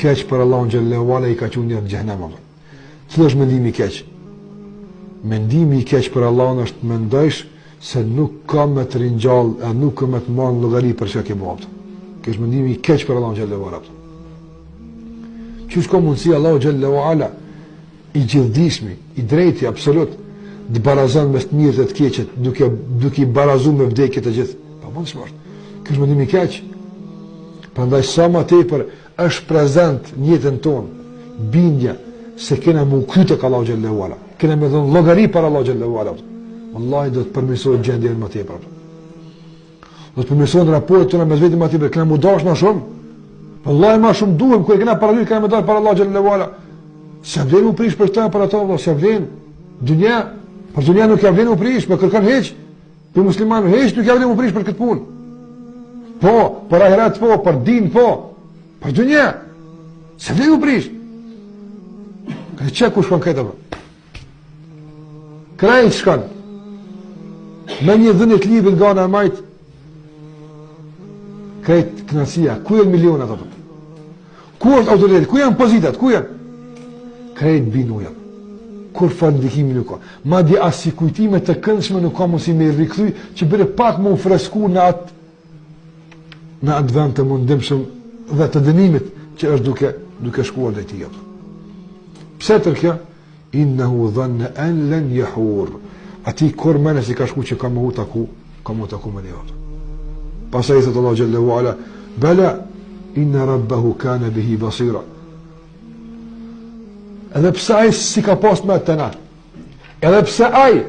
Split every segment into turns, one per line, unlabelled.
keq për Allahun xhelle ue ala i ka çu njerëzit në xhehenem apo. Cili është mendimi i keq? Mendimi i keq për Allahun është të mendojsh se nuk ka me të ringjall e nuk ka me të marrë në llogari për çka ke bërë. Ky është mendimi i keq për Allahun xhelle ue ala. Qysh ka mundësi Allahu xhelle ue ala i gjithdijshmi, i drejti absolut, të barazon mes të mirët e të keqët, duke duke i barazu me vdekje të gjithë. Pamundshme është. Ky është mendim i keq. Prandaj sa më tepër është prezent në jetën tonë bindja se kena me u kthy tek Allahu xhelle ue ala. Kena me dhënë llogari para Allahu xhelle ue ala. Wallahi do të përmirësohet gjendja më tepër. Do të përmirësohen raportet tona mes veti më tepër, kena m'u dash më shumë. Wallahi më shumë duhem kur e kena parasysh kena me dal para Allahu xhelle ue ala. S'ia vlen u prish për këtë për ato, vëlla, s'ia vlen. Dynja, për dynja nuk ia vlen u prish, për kërkon hiç. Për musliman hiç nuk ia vlen u prish për këtë punë. Po, për ahiret po, për din po. Për dynja. S'ia vlen u prish. Ka çka ku shkon këtë apo? Krejt shkon. Me një dhënie të librit nga ana e majtë, krejt kënaqësia, ku janë milionat ato? Ku është autoriteti? Ku janë pozitat? Ku janë? Krejt bin n'ujë. Kurrfarë ndikimi nuk ka. Madje as si kujtime të këndshme nuk ka mundësi me i rikthy, që bile pak me u fresku në atë në atë vend të mundimshëm dhe të dënimit që është duke duke shkuar drejt tij. Pse tërë kjo? Innehu dhanne en len jehur. Atij kurrë n'mendje s'i ka shku që ka me u taku, ka me u taku me ne. Pastaj thotë Allahu xhelle ue ala, bela, inne rabbehu kane bihi basira. Edhe pse ai s'i ka pas mendt te na, edhe pse ai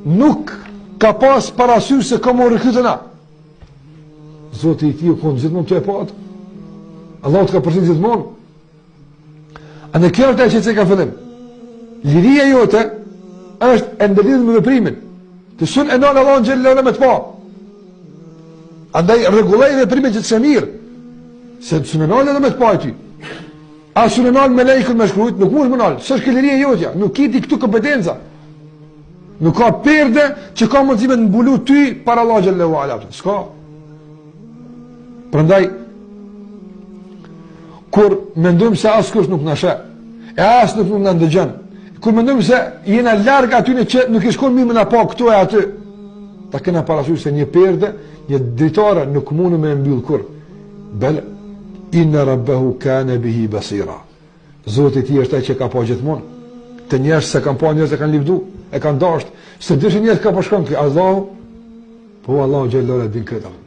nuk ka pas parasysh se ka me u rikthy te na, Zoti i tij u konë gjithmonë tu e pa atë. Allahu të ka përcjellë gjithmonë. Andaj kjo është ajo që ceka në fillim. Liria jote është e ndërlidhur me veprimin. Ti s'un e nal Allahun xhelle ue ala me të pa. Andaj rregulloj veprimin që të sheh mirë. Se s'un e nal edhe me të pa ty. A s'un e nal melekët me shkrujt, nuk mund me nal. S'është kjo liria jotja, nuk ki ti këtu kompetenca. Nuk ka perde që ka mundësi me të mbulu ty para Allahut xhelle ue ala. S'ka. Prandaj kur mendojmë se askush nuk na sheh, e as nuk na ndëgjon, kur mendojmë se jena larg atyne që nuk i shkon mirë me na pa këtu e aty, ta kena parasysh se një perde, një dritare nuk mund me e mbyll kurrë. Bel inna rabbahu kana bihi basira. Zoti i tij është ai që ka pa gjithmonë. Te njerëz s'e kanë pa njerëz e kanë livdu, e kanë dashtë. S'e dishin njerëz ka po shkon ky Allahu. Po Allahu xhelle ue ala din këtë.